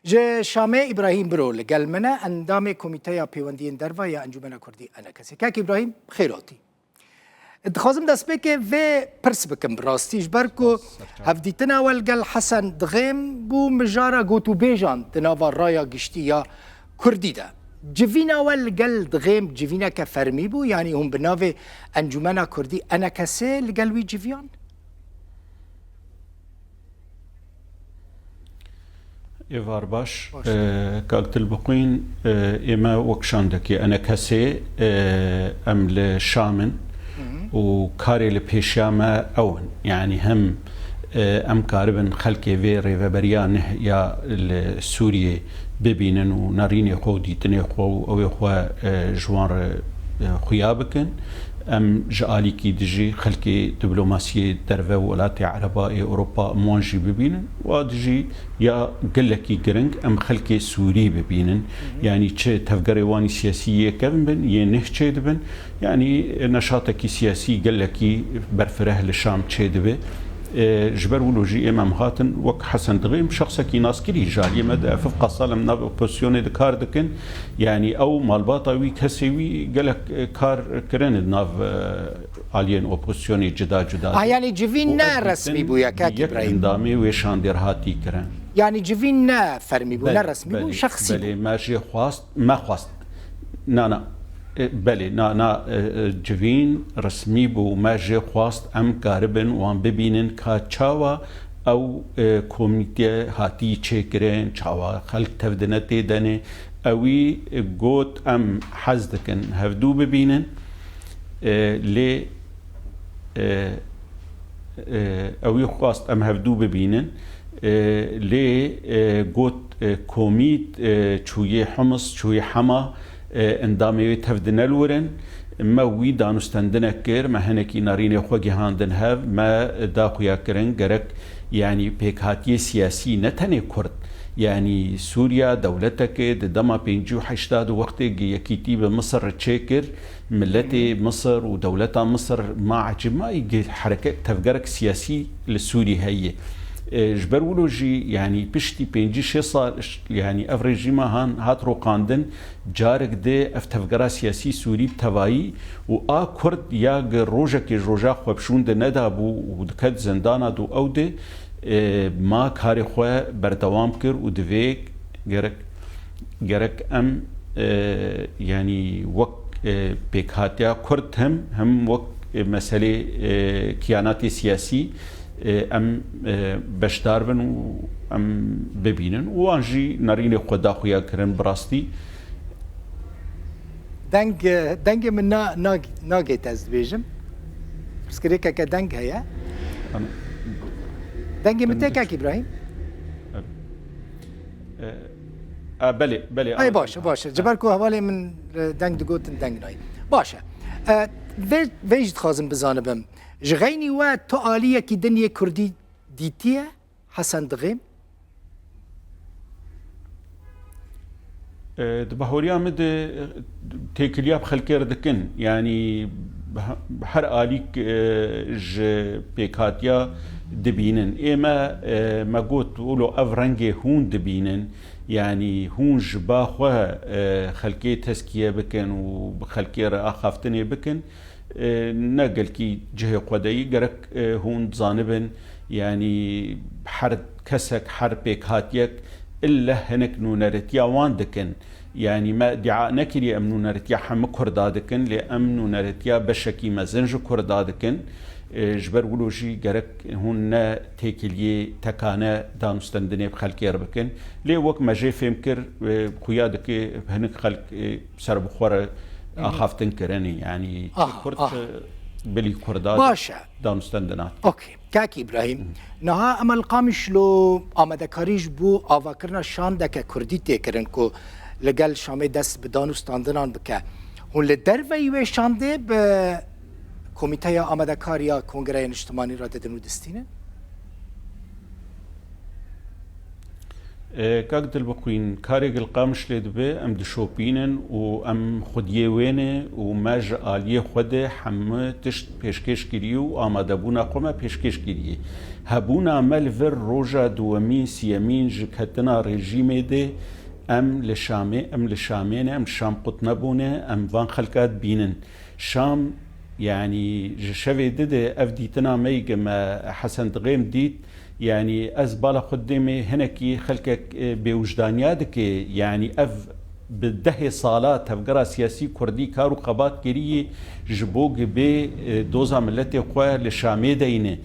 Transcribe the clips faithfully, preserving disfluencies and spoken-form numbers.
Ji Şamê Îbrahîm Biro li gel min e, endamê Komîteya Pêwendiyên Derve ya Encûmena Kurdî, ENKSê. Kak Îbrahîm, xêr hatî. Dixwazim destpêkê vê pirs bikim, bi rastî ji ber ku hevdîtina we li gel Hesen Dixêm bû mijara gotûbêjan di nava raya giştî ya Kurdî de. Civîna we li gel Dixêm civîneke fermî bû, yanî hûn bi navê Encûmena Kurdî, ENKSê, li gel wî civiyan? Êvar baş. Baş. E, Kak Dilbiqîn, e, ême wek şandekî ENKSê, e, em li Şam in û karê li pêşiya me ew in. Yanî hem, e, em karibin xelkê vê rêveberiya neh ya li Sûriyê bibînin û nerînê xwe û dîtinê xwe û ew ê xwe, e, ji wan re, e, xuya bikin. Em ji alîkî dijî xelkê diplomasiyê derve û welatê Ereba ê Ewropa em wan jî bibînin. Wa dijî ya gelekî giring em xelkê Sûrî bibînin. Yanî çi tevgerê wan î siyasî yê kevn bin, yê neh çêdibin. Yanî neşatekî siyasî gelekî berfireh li Şam çêdibe. E, ji ber wilo jî ême em hatin wek Hesen Dixêm şexsekî naskirî ji aliyê me de, ev qasal em nav opozisyonê de kar dikin. Yanî ew malbata wî, kesê wî gelek, e, kar kirine di nav, e, aliyên opozisyonê cuda cuda de. Ah, yanî civîn ne resmî bû ya, Kak Îbrahîm? Yek endamê wê şandê re hatî kirin. Yanî civîn ne fermî bû, ne resmî bû, şexsî bû. Belê, me jê xwast, me xwast. Na, na. E, belê, na, na, e, e, civîn resmî bû, me jê xwast em karibin wan bibînin ka çawa ew, e, komîte hatî çêkirin, çawa xelk tevdine tê denê. Ewî, e, got, em hez dikin hevdû bibînin, e, lê, e, e, ewî xwast em hevdû bibînin, e, lê, e, got, e, komît, e, çûyê Humis, çûyê Hema, e, endamê wê tev di nelwirin. Me wî danûstendinek kir, me hinekî nerînê xwe gihandin hev, me da xuya kirin, gerek, yanî pêkhatiyê siyasî ne tenê Kurd, yanî Sûriya dewleteke di dema pêncî û heşta di wextê gi Yekîtî bi Misir re çêkir, miletê Misir û dewleta Misir ma ecîb ma gi hereket tevgerek siyasî li Sûrî heye. E, ji ber wilo jî, yanî piştî pêncî şêst sal, yanî ev rejîma han hat roqandin, carek di ev tevgera siyasî Sûrî bi tevayî û a Kurd ya gi rojekê ji roja xwe bi şûn de nedabû û diket zindana de û ew de, e, ma karê xwe berdewam kir û divê gerek, gerek em, e, yanî wek, e, pêkhatiya Kurd hem, hem wek, e, meselê, e, kiyanatê siyasî, e, em, e, beşdar bin û em bibînin û wan jî nerînê xwe daxuya kirin bi rastî. Deng, dengê min na-, na-, nagêt ez dibêjim. Pirsgirêkeke deng heye. Em, Dengê min em tê, diç- Kak Îbrahîm? E, e, belê, belê, Ay, a- baş e, baş e. Ji ber ku hevalê min, e, deng digotin, deng nayê. Baş e. E, vê, vê jî dixwazim bizanibim. Ji xeynî we tu aliyekî din yê Kurdî dîtiye? Hesen Dixêm? E, di bahoriya min de, e, têkiliya bi xelkê re dikin. Yanî he-, her alîk, e, ji pêkhatiya dibînin. Ê me, e, me got, wilo ev rengê hûn dibînin. Yanî hûn ji ba xwe, e, xelkê tezkiye bikin û bi xelkê re axaftinê bikin. E, ne gelkî cihê xwe de yî, gerek, e, hûn zanibin, yanî her kesek, her pêkhatiyek ille hinek nûneretiya wan dikin. Yanî me îdia nekiriye em nûneretiya hemû Kurda dikin, lê em nûneretiya beşekî mezin ji Kurda dikin. E, ji ber wilo jî gerek hûn ne têkiliyê tekane danûstendinê bi xelkê re bikin. Lê wek me jê fêm kir, e, xuya dike hinek xelk, e, ser bi xwe re axaftin kirinê, yanî Aha, Kurd, aha. e, bilî Kurda Baş e. danûstendina. Okey. Kak Îbrahîm, niha Emel Qamişlo amadekarî ji bo avakirina şandeke Kurdî tê kirin ku li gel Şamê dest bi danûstandinan bike. Hûn li derveyî wê şandê bi Komîteya Amadekar ya Kongreya Niştimanî re didin û distînin? E, Kak Dilbixwîn, karê gil Qamişlê dibe, em dişopînin û em xwediyê wê ne û me ji aliyê xwe de hemû tişt pêşkêş kiriye û amadebûna xwe me pêşkêş kiriye. Hebûna me li vir roja duwemîn, siyemîn ji ketina rejîmê de em li Şamê, em li Şamê ne, em Şam qut nebûne, em van xelka dibînin. Şam, yanî ji şevê di de ev dîtina me yî ge me Hesen Dixêm dît, yanî ez bala xwe dêmê hinekî xelkek, e, bêwijdaniya dike, yanî ev bi dehê sala tevgera siyasî kurdî kar û xebat kirî ji bo gi bê, e, doza miletê xwe li Şamê deyne.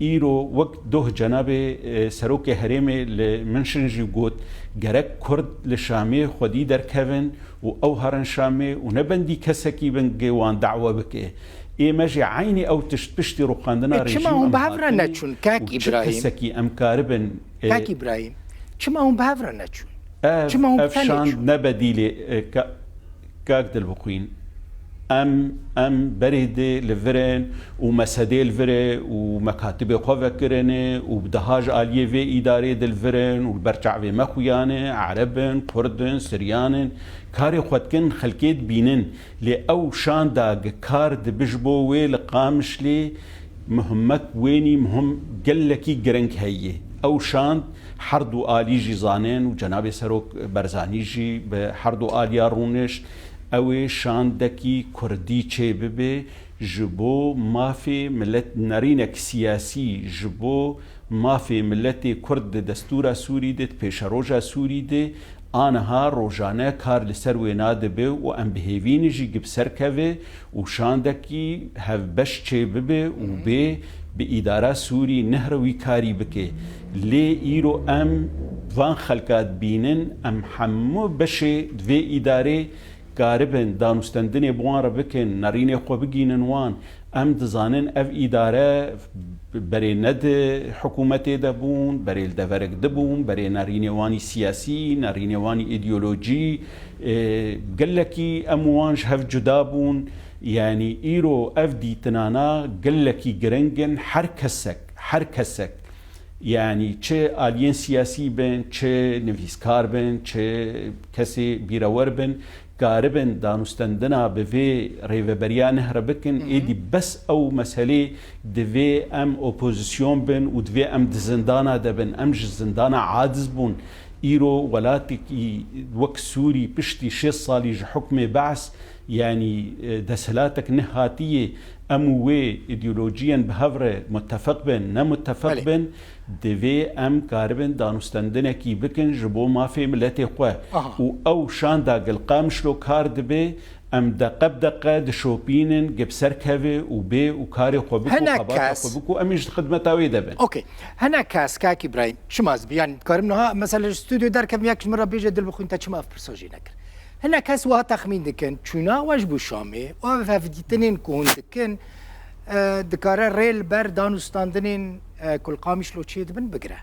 Îro wek doh cenabê, e, serokê herêmê li Minşin jî got, gerek kurd li Şamê xwedî derkevin û ew herin Şamê û ne bendî kesekî bin ge wan dawe bike. Ê me jî eynî ew tişt piştî rûxandina E, çima rejîm hûn em bi hev re hatin neçûn, kak û çi Îbrahîm? kesekî em karibin, e, Kak Îbrahîm, çima hûn bi hev re neçûn? Ev, Çima hûn bi ev te şand neçûn? ne bedîlê, e, ka-, kak Dilbixwîn. Em, em berê de li vir in û mesedê li vir e û mekatibê xwe vekirine û bi deha ji aliyê vê îdarê de li vir in û li ber çavê me xuya ne, Ereb in, Kurd in, Siryan in. Karê xwe dikin, xelkê dibînin. Lê ew şanda gi kar dibi ji bo wê li Qamişlê muhimmet wênî muhim gelekî giring heye. Ew şand her du alî jî zanin û cenabê Serok Barzanî jî bi her du aliya rûnişt. Ew ê şandekî kurdî çêbibe ji bo mafê milet, nerînek siyasî, ji bo mafê miletê kurd di destûra Sûrî de, di pêşeroja Sûrî de, aniha rojane kar li ser wê nadibe û em bi hêvî ne jî gi bi ser keve û şandekî hevbeş çêbibe û bê bi îdara Sûrî nehre wî karî bike. Lê îro em van xelka dibînin, em hemû beşê vê îdarê karibin danûstendinê bi wan re bikin, nerînê xwe bigînin wan. Em dizanin ev îdare berê ne di hikûmetê de bûn, berê li deverek de bûn, berê nerînê wanî siyasî, nerînê wanî îdeolojî, e, gelekî em û wan ji hev cuda bûn. Yanî îro ev dîtinana gelekî giring in. Her kesek, her kesek, yanî çi aliyên siyasî bin, çi nivîskar bin, çi kesê bîrewer bin, karibin danûstendina bi vê rêveberiya nehre bikin, Hı hı. êdî bes ew meselê divê em opozîsyon bin û divê em di zindana de bin. Em ji zindana aciz bûn. Îro welatekî wek Sûrî piştî şêst salî ji hukmê Be's, yanî, e, desthilatek nehatiyê, em û wê îdeolojiyên bi hev re mutefeq bin, ne mutefeq Belê. bin, divê em karibin danûstendinekî bikin ji bo mafê miletê xwe. Aha. Û ew şanda gil Qamişlo kar dibe, em deqe bi deqe dişopînin, gi bi ser keve û bê û karê xwe biko, Hinek xebata kes xwe biko, em ê ji xidmeta wê de bin. Okey. Hinek kes, kak Îbrahîm, çima ez bi, yanî dikarim niha mesela ji stûdyo derkevim, yek ji min re bêje, Dilbixwîn, te çima ev pirsa jî nekir? Hinek kes wiha texmîn dikin, çûna we ji bo Şamê û ev hevdîtinên ku hûn dikin, e, dikare rê li ber danûstandinên, e, ku li Qamişlo çêdibin bigire.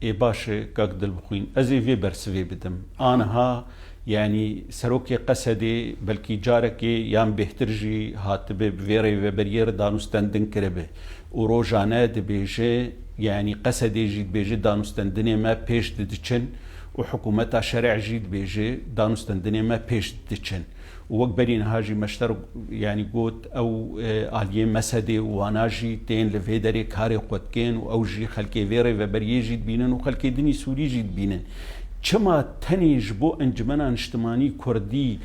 Ê baş e, kak Dilbixwîn, ez ê vê bersivê bidim. Aniha, yanî serokê Qesedê belkî carekê yan bêhtir jî hatibe bi vê rêveberiyê re danûstendin kiribe û rojane dibêje, yanî Qesedê jî dibêje danûstendinê me pêş didiçin û hikûmeta şerê jî dibêje danûstendinê me pêş didiçin. Û wek berî niha jî me ji te re, yanî got, ew, e, aliyê Mesedê û wana jî tên li vê derê karê xwe dikin û ew jî xelkê vê rêveberiyê jî dibînin û xelkê din î Sûrî jî dibînin. Çima tenê ji bo Encumena Niştimanî Kurdî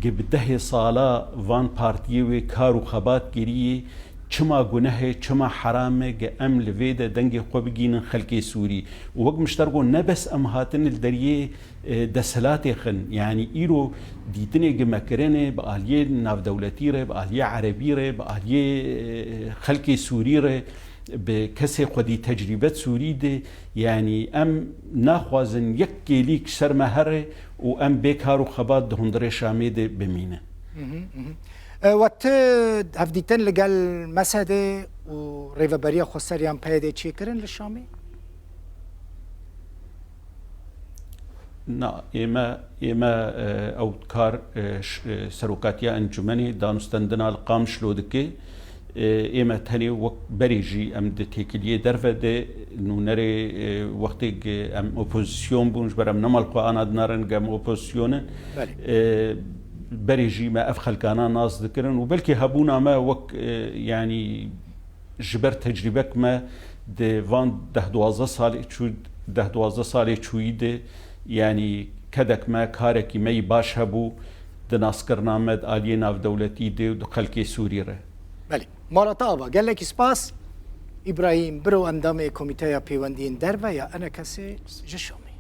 gi bi dehê sala van partiyê wê kar û xebat kirî, çima guneh e, çima heram e, gi em li vê de dengê xwe bigînin xelkê Sûrî? Û wek min ji te re got, ne bes em hatin li deriyê, e, desthilatê xin. Yanî îro dîtinê gi me kirine bi aliyê navdewletî re, bi aliyê erebî re, bi aliyê, e, xelkê Sûrî re, bi kesê xwedî tecrîbet Sûrî de, yanî em naxwazin yek kêlîk ser me here û em bê kar û xebat di hundirê Şamê de bimînin. Mhm, mhm. E, we ti hevdîtin li gel Mesedê û rêveberiya xweseriyan P Y D'ê çêkirin li Şamê? Na, ême, ême, e, ew kar, e, ş-, e, serokatiya encûmenê danûstendina li Qamişlo dike. E, ê me tenê wek berê jî em di têkiliyê derve de nûnerê, e, wextê em opozîsyon bûn, ji ber em ne mal xwe ana dinarin, em opozîsyon in. Belê. E, berê jî me ev xelkana nas dikirin û belkî hebûna me wek, e, yanî ji ber tecrîbek me di van deh duwazdeh salê çû, deh duwazdeh salê çûyî de, yanî kedek me, karekî me yî baş hebû di naskirina me di aliyê navdewletî de û di xelkê Sûrî re. Belê. Mala te ava. Gelekî spas. Îbrahîm Biro, endamê Komîteya Pêwendiyên Derve ya ENKSê ji Şamê.